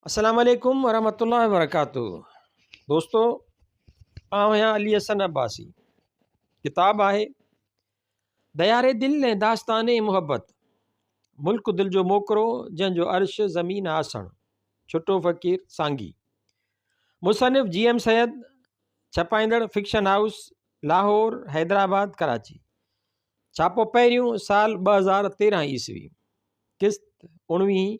السلام عليڪم ورحمة الله وبرڪاته دوستو آئون آهيان علي حسن عباسي ڪتاب آهي ديار دل ۽ داستان محبت ملڪ دل جو موڪرو جنهن جو عرش زمين آسڻ ڇٽو فقير سانگي مصنف جي ايم سيد ڇپائيندڙ فڪشن هائوس لاهور حيدرآباد ڪراچي ڇاپو پهريون سال 2013 عيسوي قسط اڻويهين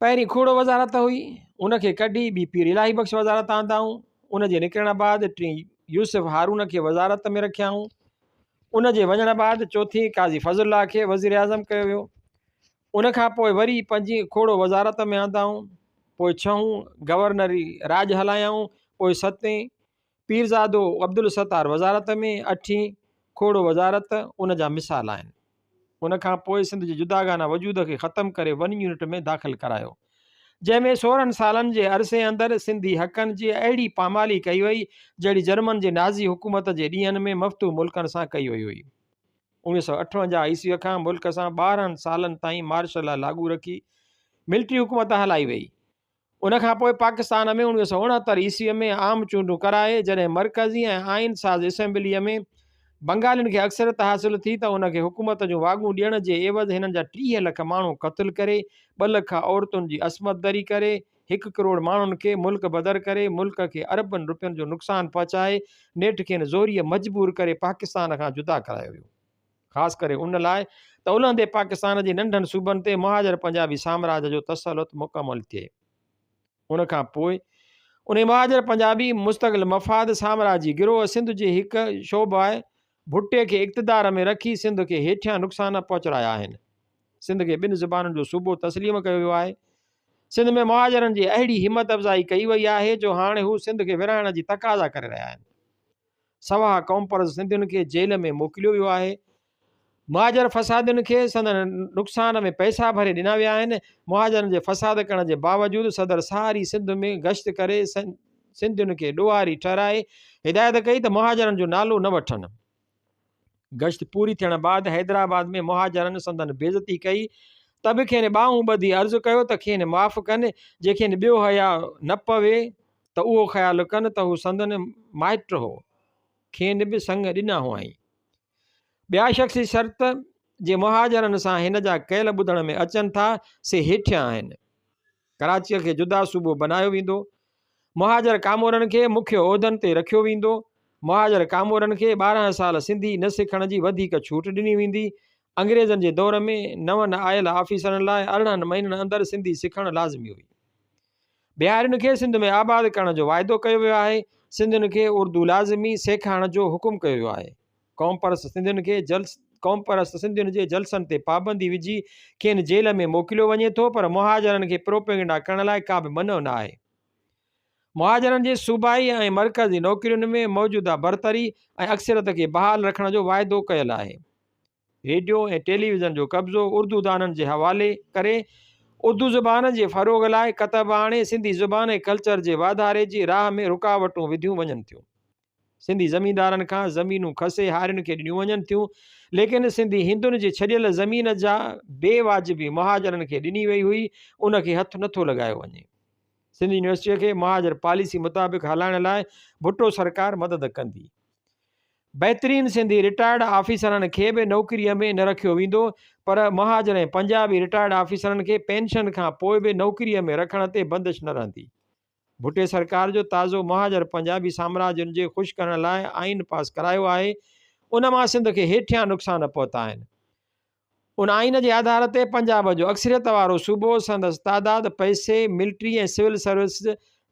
پهرين کوڙو وزارت هئي، ان کي ڪڍي ٻي پير الاهي بخش وزارت آندائون، ان جي نڪرڻ بعد ٽين يوسف هارون کي وزارت ۾ رکيائون، ان جي وڃڻ بعد چوٿين قاضي فضل الله کي وزيراعظم ڪيو ويو، ان کان پوء وري پنجين کوڙو وزارت ۾ آندائون، پوء ڇهون گورنري راڄ هلايائون، پوء ستين پيرزادو عبدالستار وزارت ۾، اٺين کوڙو وزارت ان جا مثال آهن. ان کان پوء سنڌ جي جداگانه وجود کي ختم ڪري ون يونٽ ۾ داخل ڪرايو، جنهن ۾ 16 سالن جي عرصي اندر سنڌي حقن جي اهڙي پامالي ڪئي وئي، جهڙي جرمن جي نازي حڪومت جي ڏينهن ۾ مفتوح ملڪن سان ڪئي وئي هئي. 1958 عيسويء کان ملڪ سان 12 سالن تائين مارشل لا لاڳو رکي ملٽري حڪومت هلائي وئي. ان کان پوء پاڪستان ۾ 1969 عيسويء ۾ عام چونڊون ڪرائي جڏهن مرڪزي ۽ آئين ساز اسيمبليء ۾ بنگالين کي اڪثريت حاصل ٿي ته ان کي حڪومت جون واڳون ڏيڻ جي عيوض هنن جا 30 لک ماڻهو قتل ڪري، ٻه لک عورتن جي عصمت دري ڪري، هڪ ڪروڙ ماڻهن کي ملڪ بدر ڪري، ملڪ کي اربن رپين جو نقصان پهچائي نيٺ کين زوريء مجبور ڪري پاڪستان کان جدا ڪرايو ويو. خاص ڪري ان لاء ته الهندي پاڪستان جي ننڍن صوبن تي مهاجر پنجابي سامراج جو تسلط مڪمل ٿئي. ان کان پوء انهي مهاجر پنجابي مستقل مفاد سامراجي گروهه سنڌ جي هڪ شعبه ڀٽي کي اقتدار ۾ رکي سنڌ کي هيٺيان نقصان پهچرايا آهن. سنڌ کي ٻن زبانن جو صوبو تسليم ڪيو ويو آهي. سنڌ ۾ مهاجرن جي اهڙي همت افزائي ڪئي وئي آهي جو هاڻي هو سنڌ کي ورهائڻ جي تقاضا ڪري رهيا آهن. سوا قومپرست سنڌين کي جيل ۾ موڪليو ويو آهي. مهاجر فسادين کي سندن نقصان ۾ پئسا ڀري ڏنا ويا آهن. مهاجرن جي فساد ڪرڻ جي باوجود صدر ساري سنڌ ۾ گشت ڪري سنڌين کي ڏوهاري ٺهرائي هدايت ڪئي ته مهاجرن جو نالو نه وٺن. گشت پوري ٿيڻ بعد حيدرآباد ۾ مهاجرن سندن بيعزتي ڪئي ته به کين ٻانهون ٻڌي عرض ڪيو ته کين معاف ڪن، جي کين ٻيو حياء نه پوي ته اهو خيال ڪن ته هو سندن مائٽ هو، کين به سڱ ڏنا هئائين. ٻيا شخصي شرط، جي مهاجرن سان هن جا ڪيل ٻڌڻ ۾ اچن ٿا، سي هيٺيان آهن. ڪراچيء کي جدا صوبو بنايو ويندو. مهاجر ڪامورن کي مکيه عهدن تي رکيو ويندو. مهاجر ڪامورن کي 12 سال سنڌي نه سکڻ جي وڌيڪ ڇوٽ ڏني ويندي. انگريزن جي دور ۾ نون آيل آفيسرن لاء 18 مهينن اندر سنڌي سکڻ لازمي هئي. بهارين کي سنڌ ۾ آباد ڪرڻ جو واعدو ڪيو ويو آهي. سنڌين کي اردو لازمي سيکارڻ جو حڪم ڪيو ويو آهي. قومپرست سنڌين کي قومپرست سنڌين جي جلسن تي پابندي وجهي کين جيل ۾ موڪليو وڃي ٿو پر مهاجرن کي پروپيگنڊا ڪرڻ لاء ڪا به منع نه آهي. مهاجرن جي صوبائي ۽ مرڪزي نوڪرين ۾ موجوده برتري ۽ اڪثريت کي بحال رکڻ جو واعدو ڪيل آهي. ريڊيو ۽ ٽيليويزن جو قبضو اردو دانن جي حوالي ڪري اردو زبان جي فروغ لاء ڪتب آڻي سنڌي زبان ۽ ڪلچر جي واڌاري جي راهه ۾ رڪاوٽون وڌيون وڃن ٿيون. سنڌي زميندارن کان زمينون کسي هارين کي ڏنيون وڃن ٿيون، ليڪن سنڌي هندن جي ڇڏيل زمين جا بي واجبي مهاجرن کي ڏني وئي هئي، ان کي هٿ نٿو لڳايو وڃي. سنڌ يونيورسٽيء کي مهاجر پاليسي مطابق هلائڻ لاء ڀٽو سرڪار مدد ڪندي. بهترين سنڌي رٽائرڊ آفيسرن کي به نوڪريء ۾ نه رکيو ويندو پر مهاجر ۽ پنجابي رٽائرڊ آفيسرن کي پينشن کان پوء به نوڪريء ۾ رکڻ تي بندش نه رهندي. ڀٽي سرڪار جو تازو مهاجر پنجابي سامراجين جي خوش ڪرڻ لاء آئين پاس ڪرايو آهي ان مان سنڌ کي هيٺيان نقصان پهتا آهن. ان آئين جي آڌار تي پنجاب جو اڪثريت وارو صوبو سندس تعداد، پئسي، ملٽري ۽ سول سروس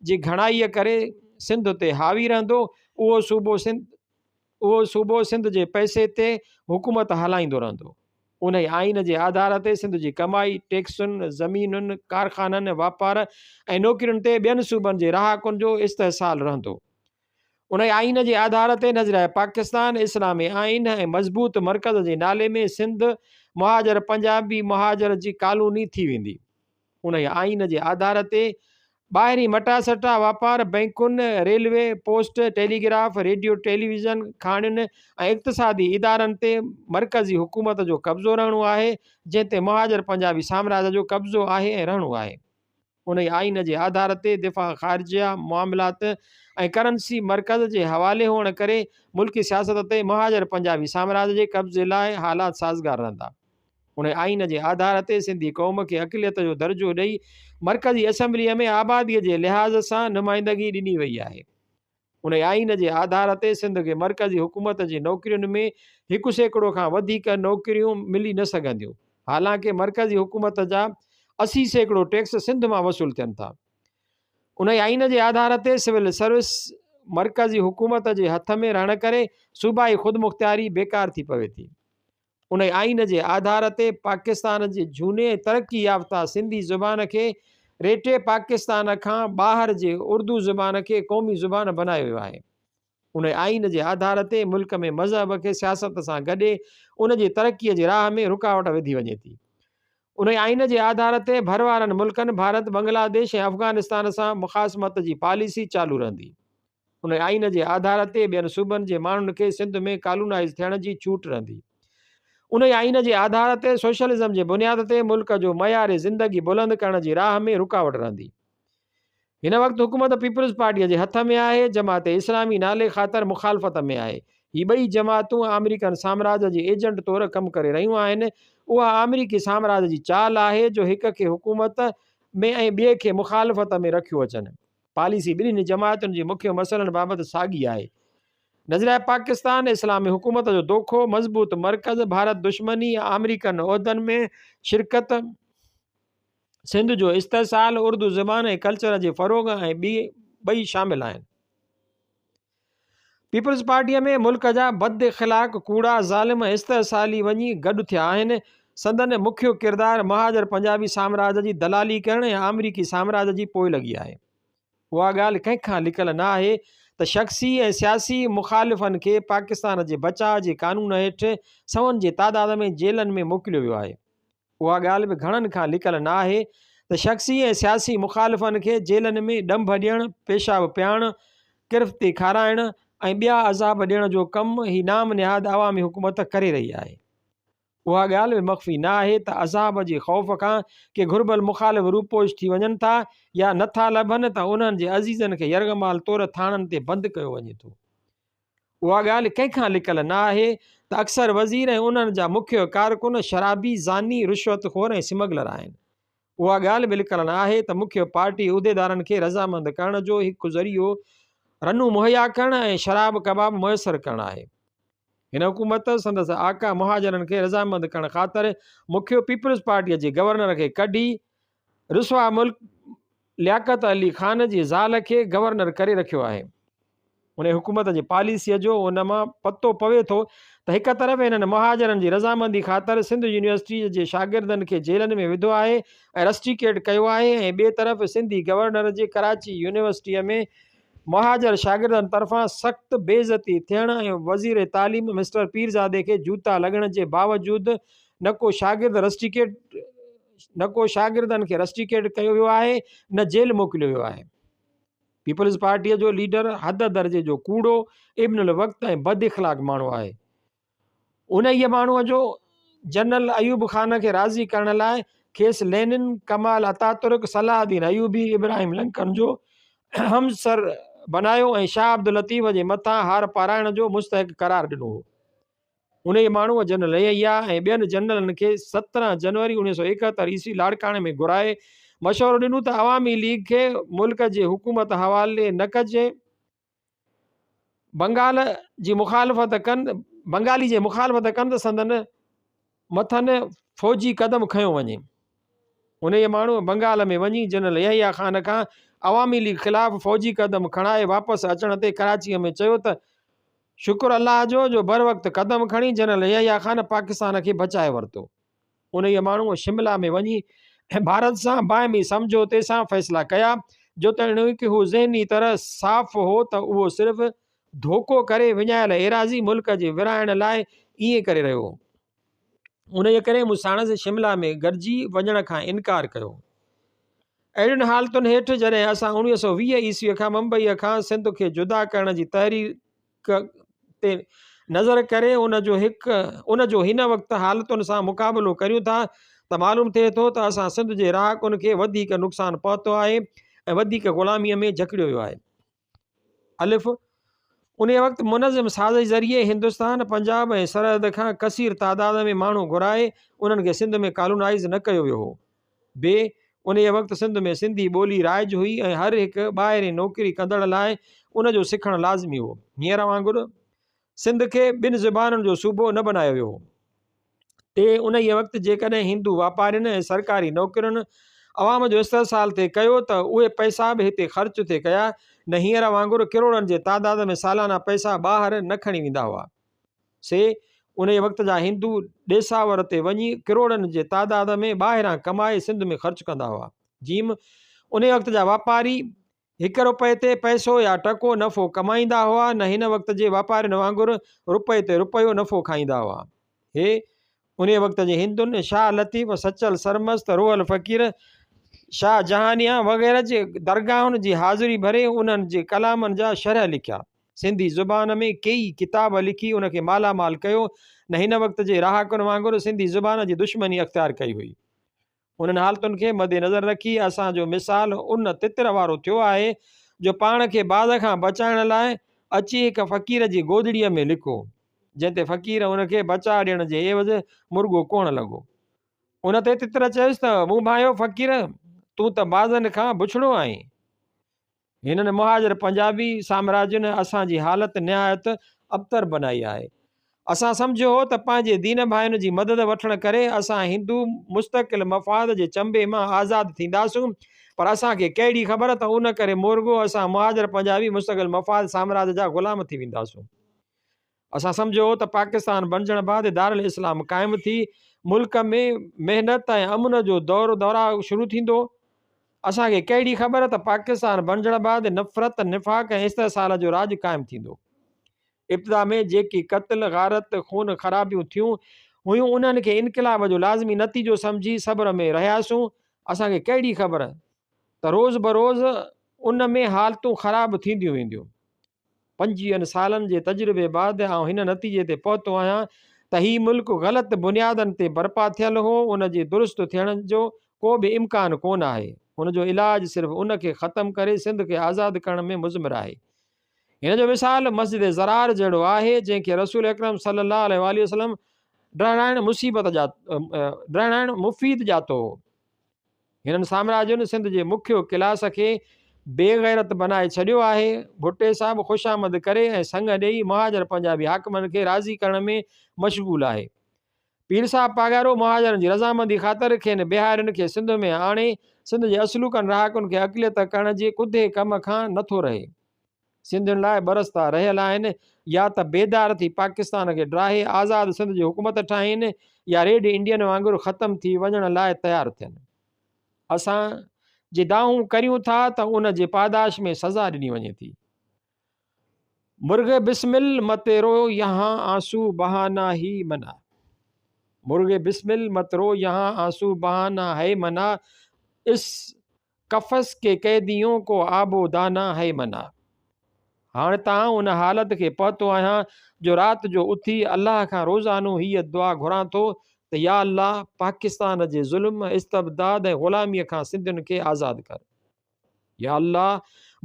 جي گهڻائيء ڪري سنڌ تي حاوي رهندو. اهو صوبو سنڌ اهو صوبو سنڌ جي پئسي تي حڪومت هلائيندو رهندو. انهي آئين جي آڌار تي سنڌ جي ڪمائي، ٽيڪسن، زمينن، ڪارخانن، واپار ۽ نوڪرين تي ٻين صوبن جي رهاڪن جو استحصال رهندو. انهيء آئين جي آڌار تي نظريه پاڪستان، اسلامي آئين ۽ مضبوط مرڪز جي نالي ۾ سنڌ مهاجر پنجابي مهاجر جي ڪالوني ٿي ويندي. انهيء آئين جي آڌار تي ٻاهرين مٽاسٽا، واپار، بئنڪن، railway, post, telegraph, radio television, کاڻين ۽ اقتصادي ادارن تي مرڪزي حڪومت جو قبضو رهڻو آهي، جنهن تي مهاجر پنجابي سامراج جو قبضو آهي ۽ رهڻو آهي. انهي آئين جي آڌار تي دفاع، خارجيه معاملات ۽ ڪرنسي مرڪز جي حوالي هئڻ ڪري ملڪي سياست تي مهاجر پنجابي سامراج جي قبضي لاء حالات سازگار رهندا. انهي آئين جي آڌار تي سنڌي قوم کي اقليت جو درجو ڏئي مرڪزي اسيمبليء ۾ آباديء جي لحاظ سان نمائندگي ڏني وئي آهي. انهي آئين جي آڌار تي سنڌ کي مرڪزي حڪومت جي نوڪرين ۾ 1% کان وڌيڪ نوڪريون ملي نه سگهنديون، حالانڪه مرڪزي حڪومت جا 80% ٽيڪس سنڌ مان وصول ٿين ٿا. انهي آئين جي آڌار تي سول سروس مرڪزي حڪومت جي هٿ ۾ رهڻ ڪري صوبائي خودمختياري بيڪار ٿي پوي ٿي. انهي آئين جي آڌار تي پاڪستان جي جهوني ۽ ترقي يافته سنڌي زبان کي ريٽي پاڪستان کان ٻاهر جي اردو زبان کي قومي زبان بنايو ويو آهي. انهي آئين جي آڌار تي ملڪ ۾ مذهب کي سياست سان گڏي ان جي ترقي جي راهه ۾ رڪاوٽ وڌي وڃي ٿي. انهي آئين جي آڌار تي ڀر وارن ملڪن ڀارت، بنگلاديش ۽ افغانستان سان مخاصمت جي پاليسي چالو رهندي. ان آئين جي آڌار تي ٻين صوبن جي ماڻهن کي سنڌ ۾ ڪالونائيز ٿيڻ جي ڇوٽ رهندي. انهي آئين جي آڌار تي سوشلزم جي بنياد تي ملڪ جو معيار زندگي بلند ڪرڻ جي راهه ۾ رڪاوٽ رهندي. هن وقت حڪومت پيپلز پارٽيء جي هٿ ۾ آهي، جماعت اسلامي نالي خاطر مخالفت ۾ آهي. هي ٻئي جماعتون آمريڪن سامراج جي ايجنٽ طور ڪم ڪري رهيون آهن. اها آمريڪي سامراج جي چال آهي جو هڪ کي حڪومت ۾ ۽ ٻئي کي مخالفت ۾ رکيو اچن. پاليسي ٻنهي جماعتن جي مکيه مسئلن بابت ساڳي آهي. نظريه پاڪستان، اسلامي حڪومت جو دوکو، مضبوط مرڪز، ڀارت دشمني، آمريڪن عهدن ۾ شرڪت، سنڌ جو استحصال، اردو زبان ۽ ڪلچر جي فروغ ۽ ٻئي شامل آهن. پيپلز پارٽيء ۾ ملڪ جا بد اخلاق، ڪوڙا، ظالم ۽ استحصالي وڃي گڏ ٿيا آهن. سندن مکيو ڪردار مهاجر پنجابي سامراج جي دلالي ڪرڻ ۽ آمريڪي سامراج جي پوئلڳي آهي. اها ڳالهه ڪنهن کان لڪل نه آهي ته شخصي ۽ سياسي مخالفن کي پاڪستان جي بچاء جي قانون هيٺ سون جي تعداد ۾ جيلن ۾ موڪليو ويو آهي. اها ڳالهه به گهڻن کان لڪل نه آهي ته شخصي ۽ سياسي مخالفن کي جيلن ۾ ڏنڀ ڏيڻ، پيشاب پيارڻ، ڪرفتي کارائڻ ۽ ٻيا عذاب ڏيڻ جو ڪم هي نام نهاد عوامي حڪومت ڪري رهي آهي. اها ڳالهه به مخفي نه آهي ته عذاب جي خوف کان ڪي گهربل مخالف روپوش ٿي وڃن ٿا يا نه ٿا لڀن ته انهن جي عزيزن کي يرغمال طور ٿاڻن تي بند ڪيو وڃي ٿو. اها ڳالهه ڪنهن کان لڪل نه آهي ته اڪثر وزير ۽ انهن جا مکيه ڪارڪن شرابي، زاني، رشوت خور ۽ سمگلر آهن. اها ڳالهه به لڪل نه آهي ته مکيه پارٽي عهديدارن کي رضامند ڪرڻ جو هڪ ذريعو رنون مهيا ڪرڻ ۽ شراب ڪباب ميسر ڪرڻ آهي. هن حڪومت سندس آقا مهاجرن کي رضامند ڪرڻ خاطر مکيه پيپلز پارٽيء جي گورنر کي ڪڍي رسوا ملڪ لياقت علي خان جي زال کي گورنر ڪري رکيو آهي. انهيء حڪومت جي پاليسيء جو ان مان پتو پوي ٿو ته هڪ طرف هنن مهاجرن جي رضامندي خاطر سنڌ يونيورسٽيء جي شاگردن کي جيلن ۾ وڌو آهي ۽ رسٽيڪيٽ ڪيو آهي ۽ ٻئي طرف سنڌي گورنر جي ڪراچي يونيورسٽيء ۾ مهاجر شاگردن طرفان سخت بي عزتي ٿيڻ ۽ وزير تعليم مسٽر پيرزادي کي جوتا لڳڻ جي باوجود نه ڪو شاگرد رسٽيڪيٽ نه ڪو شاگردن کي رسٽيڪيٽ ڪيو ويو آهي نه جيل موڪليو ويو آهي. پيپلز پارٽيء جو ليڊر حد درجي جو ڪوڙو، ابن الوقت ۽ بد اخلاق ماڻهو آهي. انهيء ماڻهوء جو جنرل ايوب خان کي راضي ڪرڻ لاء کيس لينن، ڪمال اتاترڪ، صلاح الدين ايوبي، ابراهيم لنڪن جو همعصر بنايو ۽ شاهه عبداللطيف جي مٿان هار پارائڻ جو مستحق قرار ڏنو هو. انهيء ماڻهوء جنرل يحيٰ ۽ ٻين جنرلن کي 17 جنوري 1971 عيسوي لاڙڪاڻي ۾ گهرائي مشورو ڏنو ته عوامي ليگ کي ملڪ جي حڪومت حوالي نه ڪجي، بنگال جي مخالفت ڪن، بنگالي جي مخالفت ڪن ته سندن مٿن فوجي قدم کنيو وڃي. انهيء ماڻهوء بنگال ۾ وڃي جنرل يحيٰ خان کان عوامي ليگ خلاف فوجي قدم کڻائي واپس اچڻ تي ڪراچيء ۾ چيو ته شڪر الله جو جو بروقت قدم کڻي جنرل يحيٰ خان پاڪستان کي بچائي ورتو. انهيء ماڻهوء شملا ۾ وڃي ڀارت سان باهمي سمجهوتي سان فيصلا ڪيا، جيتوڻيڪ هو ذهني طرح صاف هو ته اهو صرف ڌوڪو ڪري وڃايل ايراضي ملڪ جي ورهائڻ لاء ائين ڪري رهيو هو. انهيء ڪري مون ساڻس شملا ۾ گڏجي وڃڻ کان انڪار ڪيو. اهڙين حالتن هيٺ جڏهن اسان 1920 عيسويء کان ممبئيء کان سنڌ کي جدا ڪرڻ جي تحريڪ تي نظر ڪري ان جو هڪ ان جو هن وقت حالتن سان مقابلو ڪريون ٿا ته معلوم ٿئي ٿو ته اسان سنڌ جي رهاڪن کي وڌيڪ نقصان پهتو آهي ۽ وڌيڪ غلاميء ۾ جڪڙيو ويو آهي. الف، انهيء وقت منظم سازش ذريعي هندستان، پنجاب ۽ سرحد کان ڪثير تعداد ۾ ماڻهو گهرائي انهن کي سنڌ ۾ ڪالونائيز نه ڪيو ويو هو. ب، انهيء وقت سنڌ ۾ سنڌي ٻولي رائج هئي ۽ هر هڪ ٻاهرين نوڪري ڪندڙ لاء ان جو سکڻ لازمي هو. هينئر وانگر سنڌ کي ٻن زبانن جو صوبو نه بنايو ويو هو. تي انهيء وقت جيڪڏهن هندو واپارين ۽ سرڪاري نوڪرين عوام جو استحصال ٿي ڪيو ته اهي پئسا به هتي خرچ ٿي ڪيا، نه هينئر وانگر ڪروڙن جي تعداد ۾ سالانه پئسا ٻاهر نه کڻي ويندا هئا. سي انهيء وقت جا هندو ڏيساور تي وڃي ڪروڙن جي تعداد ۾ ٻاهران ڪمائي سنڌ ۾ خرچ ڪندا هئا. جيم انهيء وقت جا واپاري هڪ رپئي تي پئسو يا ٽڪو نفعو ڪمائيندا هئا نه هن وقت جي واپارين وانگر رپئي تي رپيو نفعو کائيندا هئا. هي انهيء وقت جي هندن، شاهه لطيف، سچل سرمست، روحل فقير، شاهه جهانيان وغيره جي درگاهن جي حاضري ڀري انهن جي ڪلامن جا شرح لکيا. سنڌي زبان ۾ ڪيئي ڪتاب لکي ان کي مالا مال ڪيو نه هن وقت جي رهاڪن وانگر سنڌي زبان جي دشمني اختيار ڪئي هئي. انهن حالتن کي مدنظر رکي اسان جو مثال ان تتر وارو ٿيو آهي جو پاڻ کي باز کان بچائڻ لاء اچي هڪ فقير جي گودڙيء ۾ لڪو، جنهن تي فقير ان کي بچاء ڏيڻ جي عيوض مرڳو ڪوهڻ لڳو. ان تي تتر چيس ته مون ڀانئيو فقير تون ته بازن کان بڇڙو آهين. هنن مهاجر پنجابي سامراجين اسان جي حالت نهايت ابتر بنائي آهي. اسان سمجهيو هو ته پنهنجي دين ڀائين جي مدد وٺڻ ڪري اسان هندو مستقل مفاد جي چنبي مان آزاد ٿينداسون پر اسان کي ڪهڙي خبر ته ان ڪري مورڳو اسان مهاجر پنجابي مستقل مفاد سامراج جا غلام ٿي وينداسون. اسان سمجهيو هو ته پاڪستان بڻجڻ بعد دارالاسلام قائم ٿي ملڪ ۾ محنت ۽ امن جو دور دورا شروع ٿيندو. اسان کي ڪهڙي خبر ته پاڪستان بڻجڻ بعد نفرت، نفاق ۽ استحصال جو راڄ قائم ٿيندو. ابتدا ۾ جيڪي قتل، غارت، خون خرابيون ٿيون هيون انهن کي انقلاب جو لازمي نتيجو سمجهي صبر ۾ رهياسون. اسان کي ڪهڙي خبر ته روز بروز ان ۾ حالتون خراب ٿينديون وينديون. پنجويهن سالن جي تجربي بعد آئون هن نتيجي تي پهتو آهيان ته هي ملڪ غلط بنيادن تي برپا ٿيل هو، ان جي درست ٿيڻ جو ڪو به امڪان ڪونه آهي. ان جو علاج صرف ان کي ختم ڪري سنڌ کي آزاد ڪرڻ ۾ مضمر آهي. هن جو مثال مسجد ضرار جهڙو آهي، جنهن کي رسول اڪرم صلي الله عليه واٰله وسلم ڊهرائڻ مصيبت ڊهرائڻ مفيد ڄاتو هو. هنن سامراجين سنڌ جي مکيو ڪلاس کي بي غيرت بنائي ڇڏيو آهي. ڀٽي صاحب خوشامد ڪري ۽ سڱ ڏيئي مهاجر پنجابي حاڪمن کي راضي ڪرڻ ۾ مشغول آهي. پير صاحب پاڳارو مهاجرن جي رضامندي خاطر کين بهارين کي سنڌ ۾ آڻي سنڌ جي اصلوڪن رهاڪن کي اقليت ڪرڻ جي ڪڌي ڪم کان نٿو رهي. سنڌين لاء ٻه رستا رهيل آهن، يا ته بيدار ٿي پاڪستان کي ڊاهي آزاد سنڌ جي حڪومت ٺاهين يا ريڊ انڊين وانگر ختم ٿي وڃڻ لاء تيار ٿين. اسان جي دانهون ڪريون ٿا ته ان جي پاداش ۾ سزا ڏني وڃي ٿي. مرغ بسمل مت رو يهان آنسو بهانا هي منع مرغ بسمل مت رو يهان آنسو بهانا هي منع اس قفس ڪي قيديون ڪو آب و دانا هي منا. هاڻ ته آئون ان حالت کي پهتو آهيان جو رات جو اٿي الله کان روزانو هيء دعا گهران ٿو ته يا الله پاڪستان جي ظلم، استبداد ۽ غلاميء کان سنڌين کي آزاد ڪر. يا الله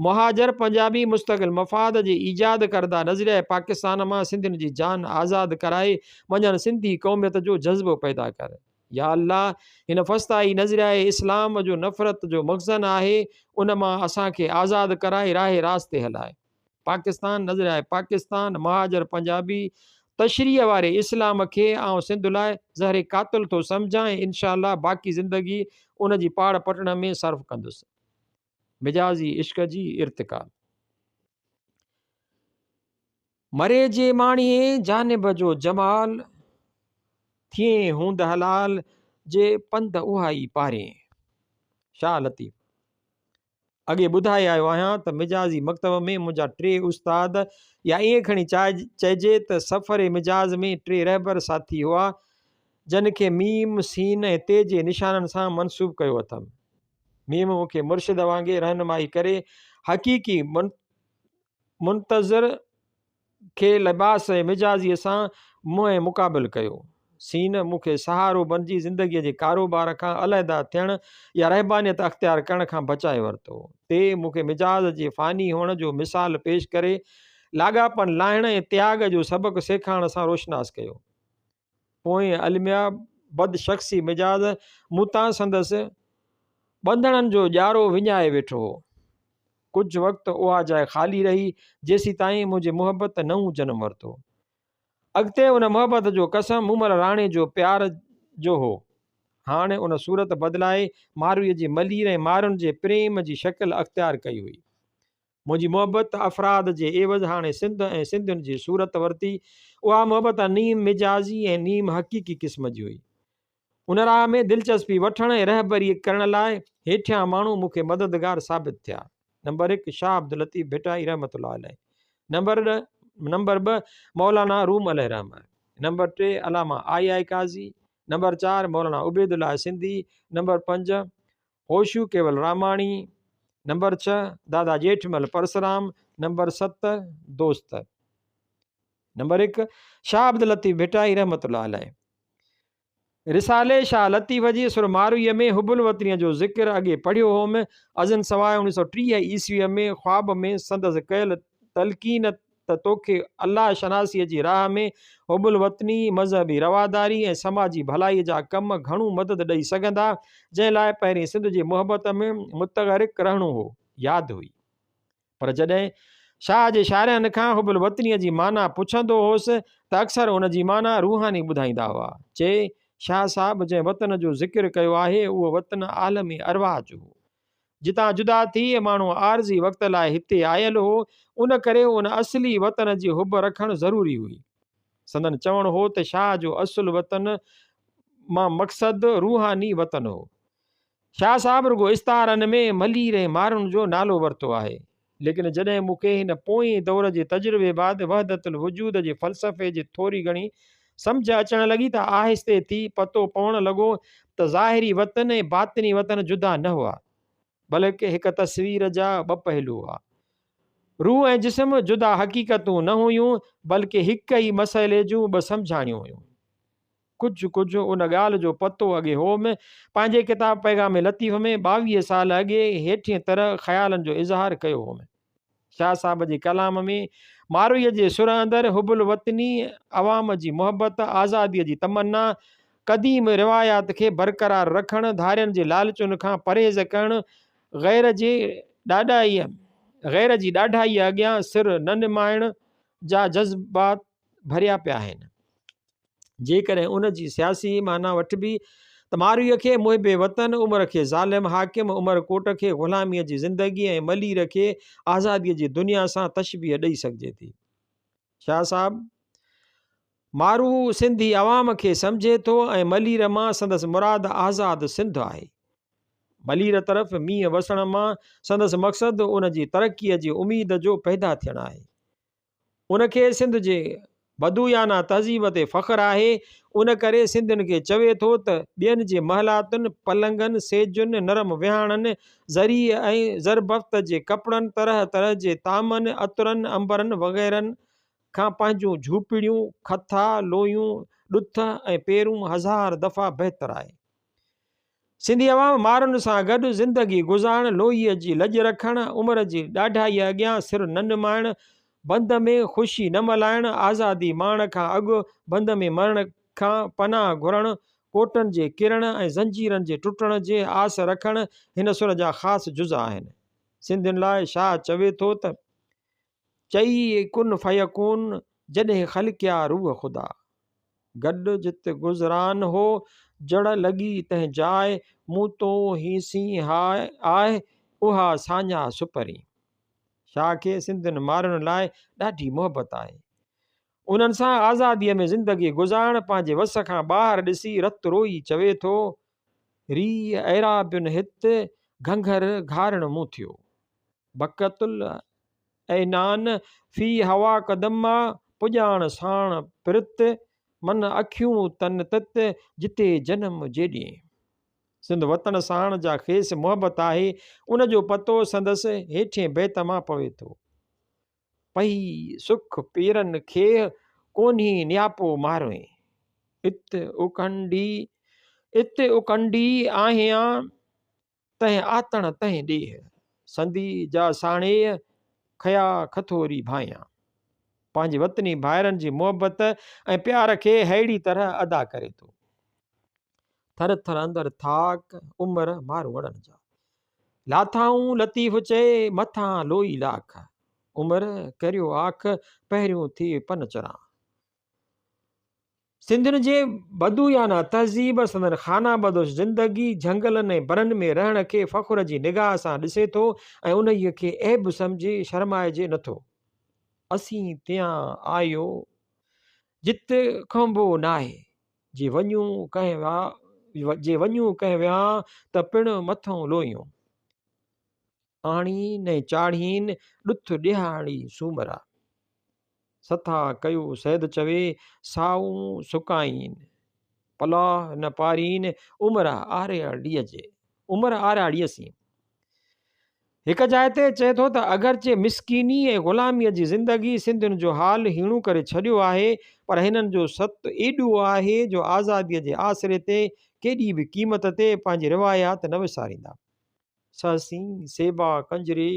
مهاجر پنجابي مستقل مفاد جي ايجاد ڪرده نظريه پاڪستان مان سنڌين جي جان آزاد ڪرائي منجهن سنڌي قوميت جو جذبو پيدا ڪر. يا الله! هن فسطائي نظريهء اسلام جو نفرت جو مخزن آهي، ان مان اسان کي آزاد ڪرائي راهه راست تي هلاء. پاڪستان، نظريهء پاڪستان، مهاجر پنجابي تشريح واري اسلام کي آئون سنڌ لاء زهر قاتل ٿو سمجهان ۽ انشاء الله باقي زندگي ان جي پاڙ پٽڻ ۾ صرف ڪندس. مجازي عشق جي ارتقا. مري جي ماڻيين جانب جو جمال، ٿئين هوند حلال، جي پنڌ اها ئي پارين. شاهه لطيف. اڳي ٻڌائي آيو آهيان ته مجازي مڪتب ۾ منهنجا ٽي استاد يا ائين کڻي چئجي ته سفر مجاز ۾ ٽي رهبر ساٿي هئا، جن کي ميم، سين ۽ تي جي نشانن سان منسوب ڪيو اٿم. ميم مون کي مرشد وانگي رهنمائي ڪري حقيقي منتظر کي لباس ۽ مجازيء سان منهن مقابل ڪيو. سين مون کي سهارو بنجي زندگيء جي ڪاروبار کان علحده ٿيڻ يا رهبانيت اختيار ڪرڻ کان بچائي ورتو. تي مون کي مجاز جي فاني هئڻ جو مثال پيش ڪري لاڳاپن لاهڻ ۽ تياڳ جو سبق سيکارڻ سان روشناس ڪيو. پوئين الميا بد شخصي مجاز مون تان سندس ٻنڌڻن جو ڄارو وڃائي ويٺو هو. ڪجهه وقت اها جاء خالي رهي، جيسيتائين منهنجي محبت نئون جنم ورتو. اڳتي ان محبت جو قسم مومل راڻي جو پيار جو هو. هاڻ ان صورت بدلائي مارويء جي ملير ۽ مارن جي پريم جي شڪل اختيار ڪئي هئي. منهنجي محبت افراد جي عيوض هاڻي سنڌ ۽ سنڌين جي صورت ورتي. اها محبت نيم مجازي ۽ نيم حقيقي قسم جي هئي. ان راهه ۾ دلچسپي وٺڻ ۽ رهبري ڪرڻ لاء هيٺيان ماڻهو مون کي مددگار ثابت ٿيا. نمبر هڪ شاهه عبداللطيف ڀٽائي رحمة الله عليه، نمبر نمبر 2 مولانا روم عليه رحمة، نمبر 3 علامه آء آء قاضي، نمبر 4 مولانا عبيدالله سنڌي، نمبر 5 هوشو ڪيول راماڻي، نمبر 6 دادا ڄيٺمل پرسرام، نمبر 7 دوست. نمبر 1 شاهه عبداللطيف ڀٽائي رحمة الله عليه. رسالي شاهه لطيف جي سر مارويء ۾ حب الوطنيء جو ذڪر اڳي پڙهيو هوم. ازنسواء 1930 عيسويء ۾ خواب ۾ سندس ڪيل تلقين ته توکي الله شناسيء جي راهه ۾ حب الوطني، مذهبي رواداري ۽ سماجي ڀلائيء جا ڪم گهڻو مدد ڏئي سگهندا، جنهن لاء پهرين سنڌ جي محبت ۾ متغرق رهڻو هو، ياد هئي. پر جڏهن شاهه جي شارحن کان حب الوطنيء جي معنيٰ پڇندو هوس ته اڪثر ان جي معنيٰ روحاني ٻڌائيندا هئا. چي، شاهه صاحب جنهن وطن جو ذڪر ڪيو آهي، اهو وطن عالم ارواح جو هو. جتان جدا ٿي ماڻهو عارضي وقت لاء هتي آيل هو، ان ڪري ان اصلي وطن جي حب رکڻ ضروري هئي. سندن چوڻ هو ته شاهه جو اصل وطن مان مقصد روحاني وطن هو. شاهه صاحب رڳو استعارن ۾ ملير ۽ مارن جو نالو ورتو آهي، ليڪن جڏهن مون کي هن پوئين دور جي تجربي بعد وحدت الوجود جي فلسفي جي ٿوري گهڻي سمجهه اچڻ لڳي ته آهستي ٿي پتو پوڻ لڳو ته ظاهري وطن ۽ باطني وطن جدا نه هئا، بلڪ هڪ تصوير جا ٻه پهلو هئا. روح ۽ جسم جدا حقيقتون نه هيون، بلڪ هڪ ئي مسئلي جون ٻه سمجهاڻيون هيون. ڪجهه ڪجهه ان ڳالهه جو پتو اڳي هوم. پنهنجي ڪتاب پيغام لطيف ۾ 22 سال اڳي هيٺين طرح خيالن جو اظهار ڪيو هوم. شاهه صاحب جي ڪلام ۾ مارويء جي سر اندر حب الوطني، عوام جي محبت، آزاديء جي تمنا، قديم روايات کي برقرار رکڻ، ڌارين جي لالچن کان پرهيز ڪرڻ، غير جي ڏاڏائيء غير جي ڏاڍائيء اڳيان سر نه نمائڻ جا جذبات ڀريا پيا آهن. جيڪڏهن ان جي سياسي معنيٰ وٺبي ته مارويء کي محب وطن، عمر کي ظالم حاڪم، عمر ڪوٽ کي غلاميء جي زندگي ۽ ملير کي آزاديء جي دنيا سان تشبيهه ڏئي سگهجي ٿي. شاهه صاحب مارو سنڌي عوام کي سمجهي ٿو ۽ ملير مان سندس مراد آزاد سنڌ آهي. ملير طرف مينهن وسڻ مان سندس مقصد ان جي ترقيء جي اميد جو پيدا ٿيڻ آهي. ان کي سنڌ جي بدويانه تهذيب تي فخر آهي، ان ڪري سنڌين کي چوي ٿو ته ٻين جي محلاتن، پلنگن، سيجن، نرم ويهاڻن، زريء ۽ زربفت جي ڪپڙن، طرح طرح جي طعامن، عطرن، عنبرن وغيرن کان پنهنجون جهوپڙيون، کٿا، لويون، ڏٿ ۽ پيرون هزار دفعا بهتر آهي. سنڌي عوام مارن سان گڏ زندگي گذارڻ، لوهيء جي لڄ رکڻ، عمر جي ڏاڍائيء اڳيان سر نه نمائڻ، بند ۾ خوشي نه ملهائڻ، آزادي ماڻڻ کان اڳ بند ۾ مرڻ کان پناهه گهرڻ، ڪوٽن جي ڪرڻ ۽ زنجيرن جي ٽٽڻ جي آس رکڻ هن سر جا خاص جز آهن. سنڌين لاء شاهه چوي ٿو ته. چئي ڪن فيڪون، جڏهن خلقيا روح خدا. گڏ جت گذران هو، جڙ لڳي تنهن جاء، مون تون هيسين هاء، آء، اها ساڃاهه سپرين. شاهه کي سنڌين مارن لاء ڏاڍي محبت آهي. انهن سان آزاديء ۾ زندگي گذارڻ پنهنجي وس کان ٻاهر ڏسي رت روئي چوي ٿو، ريء اعرابين هت، گهنگهر گهارڻ مون ٿيو. بڪت العينان في هواڪ دما، پڄاڻ ساڻ پرت، من اکيون تن تت، جتي جنم جيڏين. سنڌ وطن ساڻ جا کيس محبت آهي، ان جو پتو سندس هيٺين بيت مان پوي ٿو. پئي سک پيرن کيهه، ڪونهي نياپو ماروين. ات اڪنڊي، ات اڪنڊي آهيان، تنهن آتڻ تنهن ڏيهه. سندي جا ساڻيهه، کيا کٿوري ڀانئيان. پنهنجي وطني ڀائرن جي محبت ۽ پيار کي ههڙي طرح ادا ڪري ٿو. ٿر ٿر اندر ٿاڪ، عمر ماروئڙن جا. لاٿائون لطيف چئي، مٿان لوئي لاک. عمر ڪريو آک، پهريون ٿئي پن چران. سنڌين جي بدويانه تهذيب، سندن خانه بدوش زندگي، جهنگلن ۽ برن ۾ رهڻ کي فخر جي نگاهه سان ڏسي ٿو ۽ انهيء کي عيب سمجهي شرمائجي نٿو. اسين تيان آيو، جت کنڀو ناهي، جي وڃون ڪنهن جي وڃون ڪنهن ويان ته پڻ مٿئون لوئيون. آڻين ۽ چاڙهين، ڏٿ ڏيهاڙي سومرا. سٿا ڪيو سيد چوي، سائون سڪائين، پلاهه نه پارين، عمر آرياڙيء جي، عمر آرياڙيء سين. هڪ جاء تي چئي ٿو ته اگرچه مسڪيني ۽ غلاميء جي زندگي سنڌين جو حال هيڻو ڪري ڇڏيو آهي، پر هنن جو ست ايڏو آهي جو آزاديء جي آسري تي ڪيڏي به قيمت تي پنهنجي روايات نه وساريندا. سهسين سيبا ڪنجري،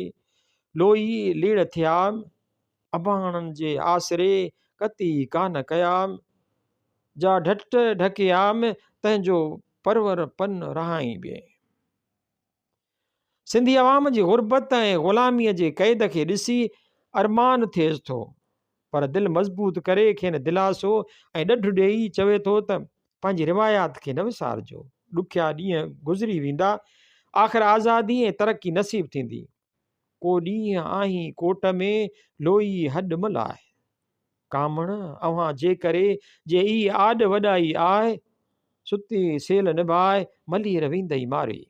لوئي ليڙ ٿيام، اباڻن جي آسري، ڪتي ڪانه ڪيام، جا ڍٽ ڍڪيام، تنهن جو پرور پن رهائين ٻئين. سنڌي عوام جي غربت ۽ غلاميء جي قيد کي ڏسي ارمان ٿئيس ٿو، پر دل مضبوط ڪري کين دلاسو ۽ ڏڍ ڏيئي چوي ٿو ته پنهنجي روايات کي نه وسارجو، ڏکيا ڏينهن گذري ويندا، آخر آزادي ۽ ترقي نصيب ٿيندي. ڪو ڏينهن آهين ڪوٽ ۾، لوئي هڏ م لاهه. ڪامڻ اوهان جي ڪري، جي اي آڏ وڏائي آهه، ستي سيل نڀاء، ملير ويندئي ماري.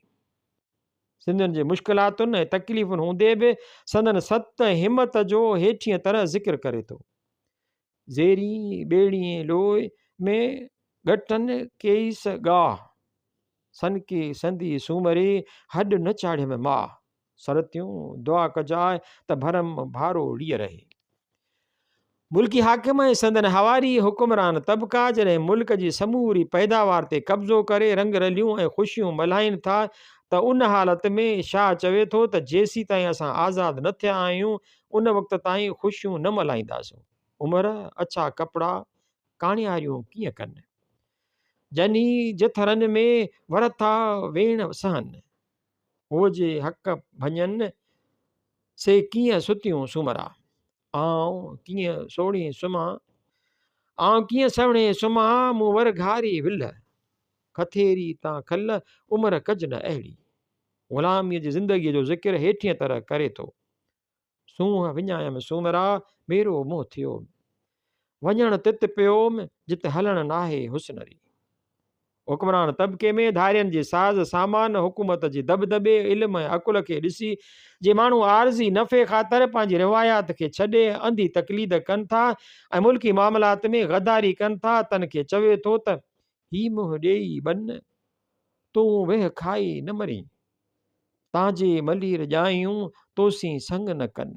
سنڌين جي مشڪلاتن ۽ تڪليفن هوندي به سندن ست ۽ همت جو هيٺينء طرح ذڪر ڪري ٿو. زيرين ٻيڙين لوء ۾، ڳٽن ڪيس ڳاهه. سنڪي سندي سومري، هڏ نه چاڙهيم ماهه. سرتيون، دعا ڪجاء ته ڀرم ڀارو ڙيء رهي. ملڪي حاڪم ۽ سندن حواري حڪمران طبقا جڏهن ملڪ جي سموري پيداوار تي قبضو ڪري رنگ رليون ۽ خوشيون ملهائين ٿا ته ان حالت ۾ شاهه چوي ٿو ته جيسيتائين اسان آزاد نه ٿيا آهيون ان وقت تائين خوشيون نه ملهائينداسون. عمر، اڇا ڪپڙا ڪاڻياريون ڪيئن ڪن؟ جني جٿرن ۾ ورٿا ويڻ سهن. هو جي حق ڀڃن، سي ڪيئن ستيون سومرا. آئون ڪيئن سوڙهي سمهان، آئون ڪيئن سوڙهي سمهان، مون ور گهاري ولهه. کٿيري تان کل، عمر ڪج نه اهڙي. غلاميء جي زندگيء جو ذڪر هيٺينء طرح ڪري ٿو. سونهن وڃايم سومرا، ميرو منهن ٿيوم. وڃڻ تت پيوم، جت هلڻ ناهي حسن ري. حڪمران طبقي ۾ ڌارين جي ساز سامان، حڪومت جي دٻدٻي، علم ۽ عقل کي ڏسي، جي ماڻهو عارضي نفعي خاطر پنهنجي روايات کي ڇڏي انڌي تقليد ڪن ٿا ۽ ملڪي معاملات ۾ غداري ڪن ٿا، تن کي چوي ٿو ته، هي منهن ڏيئي ٻن، تون ويهه کائي نه مرين. تان جي ملير ڄايون، توسين سڱ نه ڪن.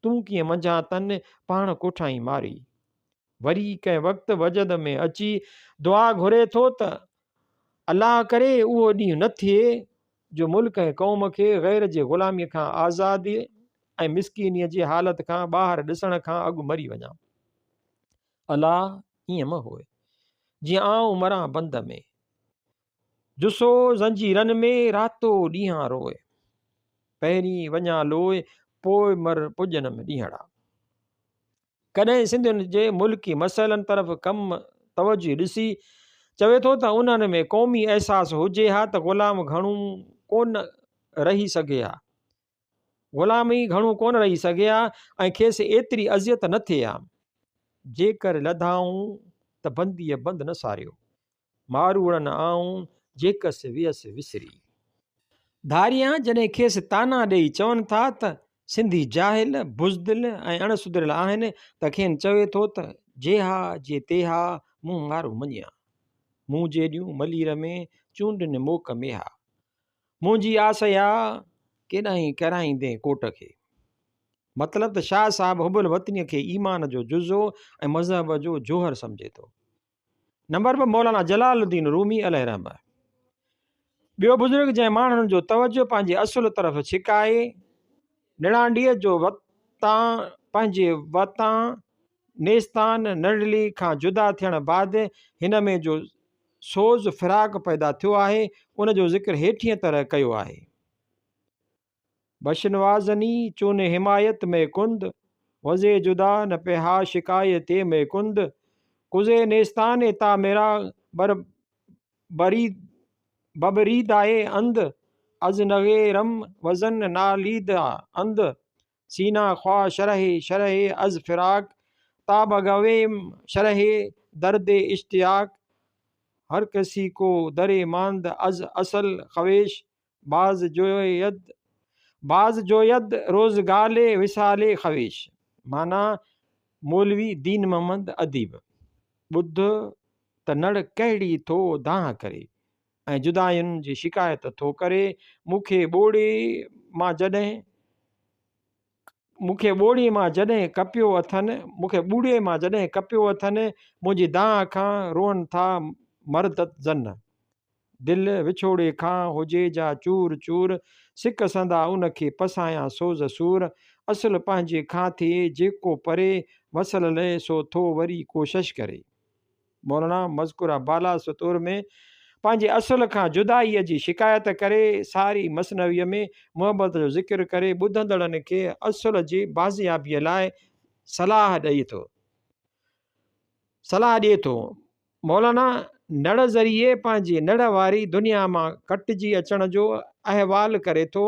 تون ڪيئن منجهان تن، پاڻ ڪوٺائين ماري. وري ڪنهن وقت وجد ۾ اچي دعا گهري ٿو ته الله ڪري اهو ڏينهن نه ٿئي جو ملڪ ۽ قوم کي غير جي غلاميء کان آزادي ۽ مسڪينيء جي حالت کان ٻاهر ڏسڻ کان اڳ مري وڃان. الله ائين مه هوء، جيئن آئون مران بند ۾. جسو زنجيرن ۾، راتو ڏينهان روء. پهرين وڃان لوء، پوء مر پڄنم ڏينهڙا. ڪڏهن سنڌين جي ملڪي مسئلن طرف ڪم توجهي ڏسي چوي ٿو ته انهن ۾ قومي احساس هجي ها ته غلام گهڻو ڪونه رهي سگهي ها. غلام ئي گهڻو ڪونه رهي سگهي ها ۽ کيس ايتري اذيت نه ٿئي ها. جيڪر لڌائون ته بنديء بند نه ساريو. ماروئڙن آئون، جيڪس ويس وسري. ڌاريان جڏهن کيس طعنا ڏيئي چون ٿا ته سنڌي جاهل، بزدل ۽ اڻ سڌريل آهن ته کين چوي ٿو ته جيها جي تيها، مون مارو مڃيا. مون جيڏيون ملير ۾، چونڊن موڪ ميها. منهنجي آس اها، ڪيڏانهين ڪرائيندين ڪوٽ کي. مطلب ته شاهه صاحب حب الوطنيء کي ايمان جو جزو ۽ مذهب جو جوهر سمجهي ٿو. نمبر ٻه مولانا جلال الدين رومي عليه رحمه. ٻيو بزرگ جنهن ماڻهن جو توجه پنهنجي اصل طرف ڇڪائي، نڙانڊيء جو وتان پنهنجي وتان نيستان نڙلي کان جدا ٿيڻ بعد هن ۾ جو سوز فراق پيدا ٿيو آهي، ان جو ذڪر هيٺينء طرح ڪيو آهي. بشنوازني چون حمايت ۾ ڪند، وضع جدا نه پيها شڪايتي ۾ ڪند، ڪزي نيستان تا ميرا بر بريد ببريدائي اند، از نغيرم وزن ناليدا اند، سينا خواه شرح شرح از فراق، تا بگويم شرح درد اشتياق، هر ڪسي ڪو در ماند از اصل خويش، باز جويد باز جويد روزگال وصال خويش. معنيٰ مولوي دين محمد اديب، ٻڌ ته نڙ ڪهڙي ٿو دانهن ڪري ۽ جدائين جي شڪايت ٿو ڪري، مون کي ٻوڙي مان جڏهن مون کي ٻوڙي مان جڏهن ڪپيو اٿن، مون کي ٻوڙي مان جڏهن ڪپيو اٿن، منهنجي دانهن کان روئن ٿا مرد زن. دل وڇوڙي کان هجي جا چور چور، سڪ سندا ان کي پسايان سوز سور، اصل پنهنجي کان ٿئي جيڪو پري، وصل لئه سو ٿو وري ڪوشش ڪري. مولانا مذڪوره بالا سطور ۾ پنهنجي اصل کان جدائيء جي شڪايت ڪري ساري مثنويء ۾ محبت جو ذڪر ڪري ٻڌندڙن کي اصل جي بازيابيء لاء صلاح ڏئي ٿو. صلاح ڏئي ٿو. مولانا نڙ ذريعي پنهنجي نڙ واري دنيا مان ڪٽجي اچڻ جو احوال ڪري ٿو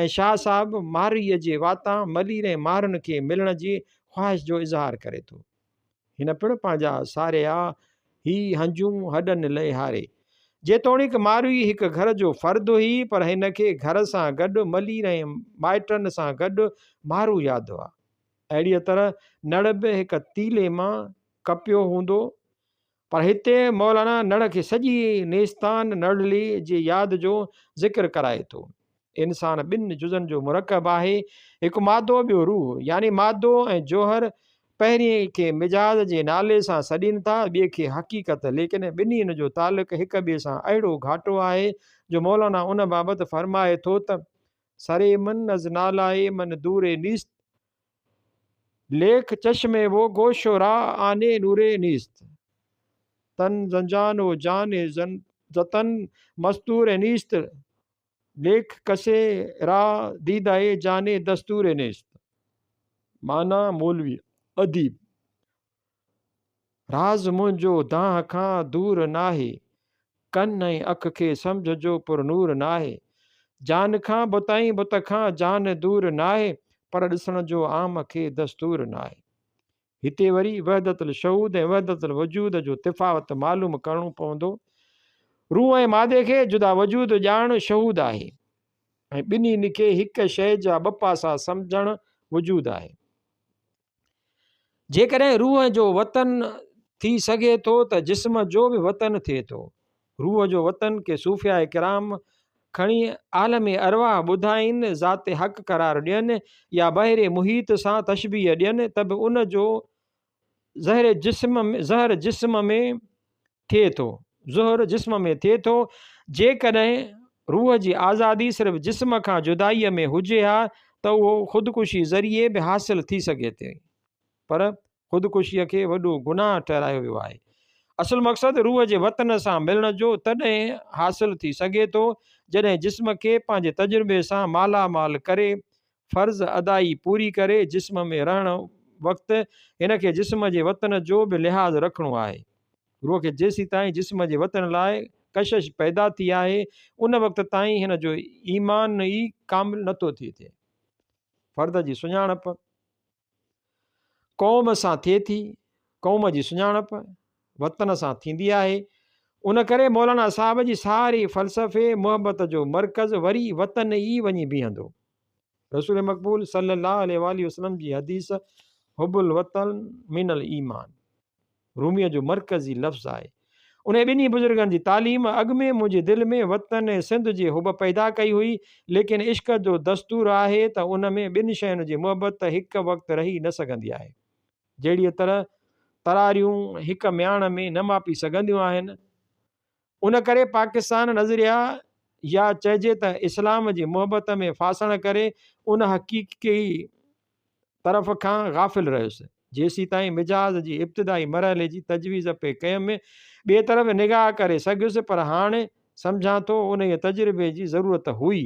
۽ شاهه صاحب مارويء جي واتان ملير ۽ مارن کي ملڻ جي خواهش جو اظهار ڪري ٿو. هن پڻ پنهنجا ساريا هي هنجون هڏن لئه هاري. جيتوڻيڪ ماروي هڪ گهر جو فرد هئي پر هن کي گهر سان گڏ ملير ۽ مائٽن سان گڏ مارو ياد هئا. اهڙيء طرح نڙ به هڪ تيلي مان ڪپيو هوندو پر هتي مولانا نڙ کي سڄي نيستان نڙلي جي ياد جو ذڪر ڪرائي ٿو. انسان ٻن جزن جو مرڪب آهي، هڪ مادو ٻيو روح، يعني مادو ۽ جوهر، پهرئين کي مجاز جي نالي سان سڏين ٿا، ٻئي کي حقيقت، ليڪن ٻنهين جو تعلق هڪ ٻئي سان اهڙو گهاٽو آهي جو مولانا ان بابت فرمائي ٿو ته، سري من از نالائي من دور نيست، ليک چشم و گوش و را آني نور نيست، تن زنجان و جان زتن مستور نيست، ليک ڪسي را ديدائي جاني دستور نيست. معنيٰ مولوي اديب، راز منهنجو دانهن کان دور ناهي، ڪن ۽ اک کي سمجهه جو پر نور ناهي، جان کان بت ۽ بت کان جان دور ناهي، پر ڏسڻ جو عام کي دستور ناهي. هتي وري وحدت الشهود ۽ وحدت الوجود جو تفاوت معلوم ڪرڻو پوندو. روح ۽ مادي کي جدا وجود ڄاڻڻ شهود آهي ۽ ٻنهي کي هڪ شيء جا ٻه پاسا سمجهڻ وجود آهي. جيڪڏهن روح جو وطن ٿي سگهي ٿو ته جسم جو به وطن ٿئي ٿو. روح جو وطن ڪي صوفياء ڪرام کڻي عالم ارواح ٻڌائين، ذات حق قرار ڏين يا بحر محيط سان تشبيهه ڏين ته به ان جو ظهر جسم ظهر جسم ۾ ٿئي ٿو ظهر جسم ۾ ٿئي ٿو. جيڪڏهن روح جي آزادي صرف جسم کان جدائيء ۾ هجي ها ته اهو خودڪشي ذريعي به حاصل ٿي سگهي ٿي پر خودڪشيء کي وڏو گناهه ٺهرايو ويو آهي. اصل مقصد روح جي وطن سان ملڻ جو تڏهن حاصل ٿي سگهي ٿو، جڏهن جسم کي پنهنجي تجربي سان مالا مال ڪري، فرض ادائي پوري ڪري، جسم ۾ رهڻ وقت هن کي جسم جي وطن جو به لحاظ رکڻو آهي. روح کي جيسيتائين جسم جي وطن لاء ڪشش پيدا ٿي آهي، ان وقت تائين هن جو ايمان ئي ڪامل نٿو ٿي ٿئي. فرد جي سڃاڻپ. قوم سان ٿئي ٿي، قوم جي سڃاڻپ وطن سان ٿيندي آهي، ان ڪري مولانا صاحب جي ساري فلسفي محبت جو مرڪز وري وطن ئي وڃي بيهندو. رسول مقبول صلي الله عليه واٰله وسلم جي حديث حب الوطن من الايمان. روميء جو مرڪزي لفظ آهي. انهي ٻنهي بزرگن جي تعليم اڳ ۾ منهنجي دل ۾ وطن ۽ سنڌ جي حب پيدا ڪئي هئي، ليڪن عشق جو دستور آهي ته ان ۾ ٻن شين جي محبت هڪ وقت رهي نه سگهندي آهي. جهڙيء طرح تراريون هڪ مياڻ ۾ نه ماپي سگهنديون آهن. ان ڪري پاڪستان نظريه يا چئجي ته اسلام جي محبت ۾ ڦاسڻ ڪري ان حقيقي طرف کان غافل رهيس. جيسيتائين مجاز جي ابتدائي مرحلي جي تجويز پئي ڪيم، ٻئي طرف نگاهه ڪري سگهيس، پر هاڻ سمجهان ٿو انهيء تجربي جي ضرورت هئي،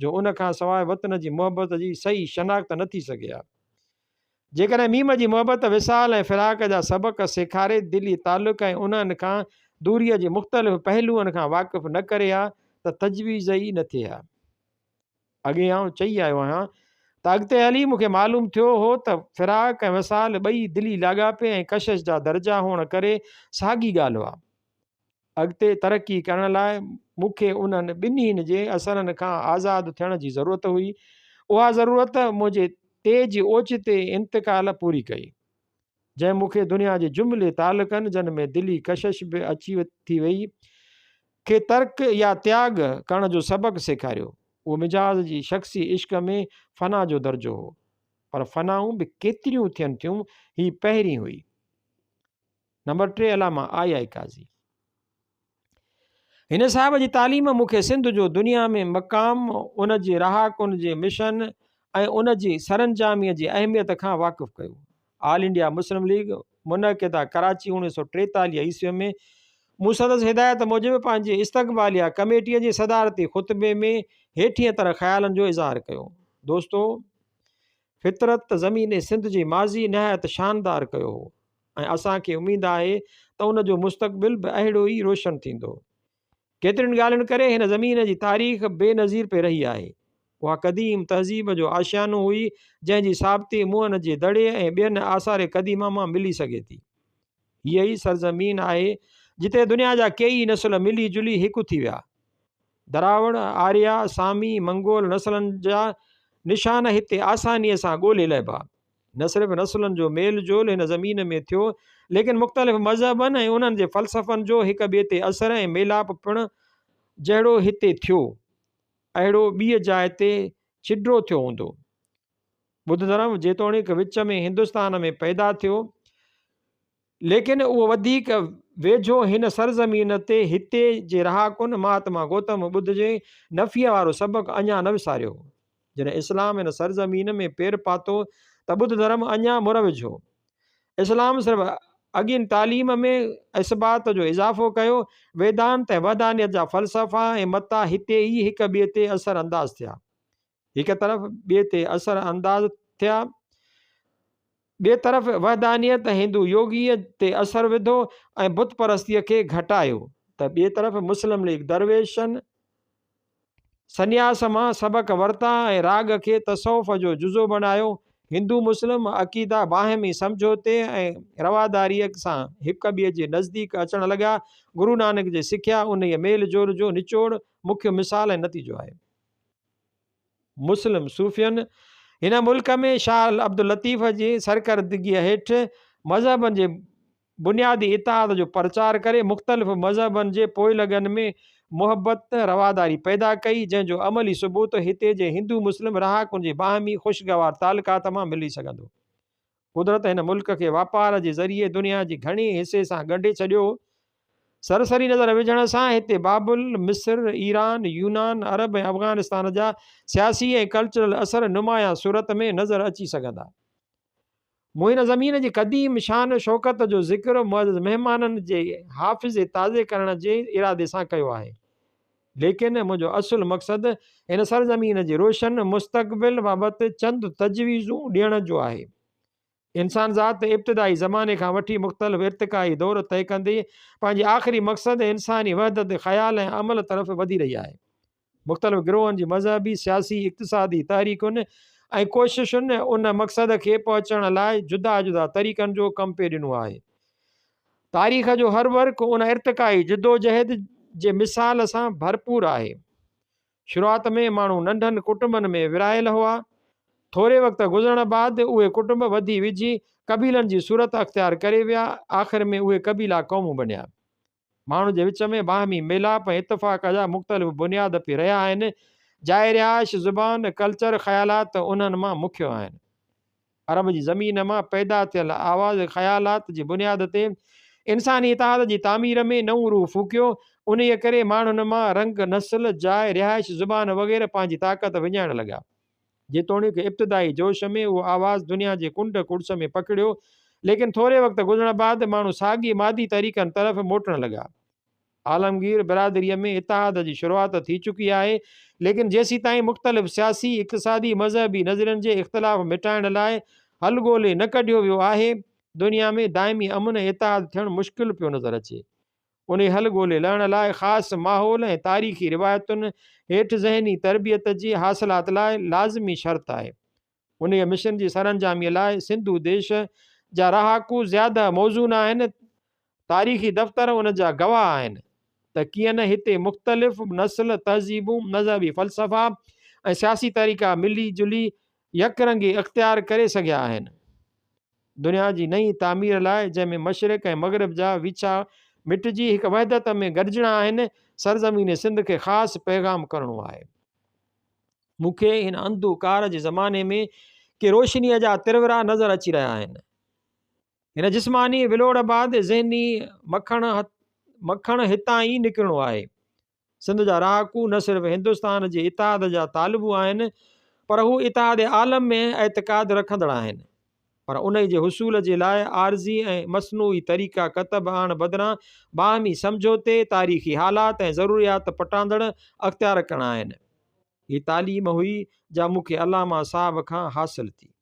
جو ان کان سواء وطن جي محبت جي صحيح شناخت نه ٿي سگهي ها. جيڪڏهن ميم جي محبت وصال ۽ فراق جا سبق سيکاري دلي تعلق ۽ انهن کان دوريء جي مختلف پهلوئن کان واقف نه ڪري ها ته تجويز ئي نه ٿئي ها. اڳي آئون چئي آيو آهيان ته اڳتي هلي مون کي معلوم ٿيو هو ته فراق ۽ وصال ٻئي دلي لاڳاپي ۽ ڪشش جا درجا هئڻ ڪري ساڳي ڳالهه هئا. اڳتي ترقي ڪرڻ لاء مون کي انهن ٻنهين جي اثرن کان آزاد ٿيڻ جي ضرورت هئي. اها ضرورت منهنجي تيج اوچتي انتقال پوري ڪئي، جنهن مون کي دنيا جي جملي تعلقن، جن ۾ دلي ڪشش به اچي ٿي ويئي، کي ترڪ يا تياڳ ڪرڻ جو سبق سيکاريو. اهو مجاز جي شخصي عشق ۾ فنا جو درجو هو. پر فنائون به ڪيتريون ٿين ٿيون، هي پهرين هئي. نمبر 3 علامه آء آء قاضي. هن صاحب جي تعليم مون کي سنڌ جو دنيا ۾ مقام، ان جي رهاڪن جي مشن ۽ ان جي سرانجاميء جي اهميت کان واقف ڪيو. آل انڊيا مسلم ليگ منعقده ڪراچي 1943 عيسويء ۾ مون سندس هدايت موجب پنهنجي استقباليه ڪميٽيء جي صدارتي خطبي ۾ هيٺينء طرح خيالن جو اظهار ڪيو، دوستو! فطرت زمين سنڌ جي ماضي نهايت شاندار ڪيو هو. ۽ اسان کي اميد آهي ته ان جو مستقبل به اهڙو ئي روشن ٿيندو. ڪيترين ڳالهين ڪري هن زمين جي تاريخ بي نظير پئي رهي آهي. اها قديم تهذيب جو آشيانو هئي، جنهن جي ثابتي موهن جي دڙي ۽ ٻين آثار قديمه مان ملي سگهي ٿي. هيء ئي سرزمين آهي، جتي دنيا جا ڪيئي نسل ملي جلي هڪ ٿي ويا. دراوڙ، آريا، سامي، منگول نسلن جا نشان هتي آسانيء سان ڳولي لهبا. نه صرف نسلن جو ميل جول هن زمين ۾ ٿيو، ليڪن مختلف مذهبن ۽ انهن جي فلسفن جو هڪ ٻئي تي اثر ۽ ميلاپ پڻ جهڙو هتي ٿيو، اهڙو ٻيء جاء تي ڇڊو ٿيو هوندو. ٻڌ ڌرم جيتوڻيڪ وچ ۾ هندستان ۾ پيدا ٿيو، ليڪن اهو وڌيڪ ويجهو هن سرزمين تي هتي جي رهاڪن مهاتما گوتم ٻڌ جي نفيء وارو سبق اڃا نه وساريو هو. جڏهن اسلام هن سرزمين ۾ پير پاتو ته ٻڌ ڌرم اڃا مروج هو. اسلام صرف اڳين تعليم ۾ اثبات جو اضافو ڪيو. ويدانت ۽ وحدانيت جا فلسفا ۽ متا هتي ئي هڪ ٻئي تي اثر انداز ٿيا. هڪ طرف ٻئي تي اثر انداز ٿيا. ٻئي طرف وحدانيت هندو يوگيء تي اثر وڌو ۽ بت پرستيء کي گهٽايو ته ٻئي طرف مسلم ليگ درويشن سنياس مان سبق ورتا ۽ راڳ کي تصوف جو جزو بڻايو. هندو مسلم عقيدا باهمي سمجهوتي ۽ رواداريء سان هڪ ٻئي جي نزديڪ اچڻ لڳا. گرو نانڪ جي سکيا انهيء ميل جول جو نچوڙ، مکيه مثال ۽ نتيجو آهي. مسلم صوفين هن ملڪ ۾ شاهه عبداللطيف جي سرڪردگيء هيٺ مذهبن جي بنيادي اتحاد جو پرچار ڪري مختلف مذهبن جي پوئلڳن ۾ محبت، رواداري پيدا ڪئي، جنهن جو عملي ثبوت هتي جي هندو مسلم رهاڪن جي باهمي خوشگوار تعلقات مان ملي سگهندو. قدرت هن ملڪ کي واپار جي ذريعي دنيا جي گهڻي حصي سان ڳنڍي ڇڏيو. سرسري نظر وجهڻ سان هتي بابل، مصر، ايران، يونان، عرب ۽ افغانستان جا سياسي ۽ ڪلچرل اثر نمايان صورت ۾ نظر اچي سگهندا. مون هن زمين جي قديم شان شوڪت جو ذڪر معزز مهمانن جي حافظي تازي ڪرڻ جي ارادي سان ڪيو آهي. ليڪن منهنجو اصل مقصد هن سرزمين جي روشن مستقبل بابت چند تجويزون ڏيڻ جو آهي. انسان ذات ابتدائي زماني کان وٺي مختلف ارتقائي دور طئي ڪندي پنهنجي آخري مقصد انساني وحدت خيال ۽ عمل طرف وڌي رهي آهي. مختلف گروهن جي مذهبي، سياسي، اقتصادي تحريڪن ۽ ڪوششن ان مقصد کي پهچڻ لاء جدا جدا طريقن جو ڪم پئي ڏنو آهي. تاريخ جو هر ورق ان ارتقائي جدوجهد جي مثال سان ڀرپور آهي. شروعات ۾ ماڻهو ننڍن ڪٽنبن ۾ ورهايل هئا. ٿوري وقت گذرڻ بعد اهي ڪٽنب وڌي ويجهي قبيلن جي صورت اختيار ڪري ويا. آخر ۾ اهي قبيلا قومون بنيا. ماڻهن جي وچ ۾ باهمي ميلاپ ۽ اتفاق جا مختلف بنياد پئي رهيا آهن. جاء رهائش، زبان، ڪلچر، خيالات انهن مان مکيه آهن. عرب جي زمين مان پيدا ٿيل آواز خيالات جي بنياد تي انساني اتحاد جي تعمير ۾ نئون روح ڦوڪيو. انهيء ڪري ماڻهن مان رنگ، نسل، جاء، رهائش، زبان وغيره پنهنجي طاقت وڃائڻ لڳا. جيتوڻيڪ ابتدائي جوش ۾ اهو آواز دنيا جي ڪنڊ ڪڙڇ ۾ پکڙيو، ليڪن ٿوري وقت گذرڻ بعد ماڻهو ساڳي مادي طريقن طرف موٽڻ لڳا. عالمگير برادريء ۾ اتحاد جي شروعات ٿي چڪي آهي، ليڪن جيسيتائين مختلف سياسي، اقتصادي، مذهبي نظرين جي اختلاف مٽائڻ لاء حل ڳولي نه ڪڍيو ويو آهي، دنيا ۾ دائمي امن ۽ اتحاد ٿيڻ مشڪل پيو نظر اچي. انهي حل ڳولي لهڻ لاء خاص ماحول ۽ تاريخي روايتن هيٺ ذهني تربيت جي حاصلات لاء لازمي شرط آهي. انهيء مشن جي سرانجاميء لاء سنڌو ديش جا رهاڪو زياده موزون آهن. تاريخي دفتر ان جا گواهه آهن ته ڪيئن نه هتي مختلف نسل، تهذيبون، مذهبي فلسفا ۽ سياسي طريقا ملي جلي يڪرنگي اختيار ڪري سگهيا آهن. دنيا جي نئين تعمير لاء جنهن ۾ مشرق ۽ مغرب جا ويڇا مٽجي هڪ وحدت ۾ گڏجڻا آهن، سرزمين سنڌ کي خاص پيغام ڪرڻو آهي. مون کي هن انڌوڪار جي زماني ۾ ڪي روشنيء جا ترورا نظر اچي رهيا آهن. هن جسماني ولوڙ بعد ذهني مکڻ مکڻ هتان ئي نڪرڻو آهي. سنڌ جا رهاڪو نه صرف هندستان جي اتحاد جا طالبو آهن پر هو اتحاد عالم ۾ اعتقاد رکندڙ آهن. پر انهي جي حصول جي لاء عارضي ۽ مصنوعي طريقا ڪتب آڻڻ بدران باهمي سمجهوتي، تاريخي حالات ۽ ضروريات پٽاندڙ اختيار ڪرڻا آهن. هي تعليم هئي جا مون کي علامه صاحب کان حاصل ٿي.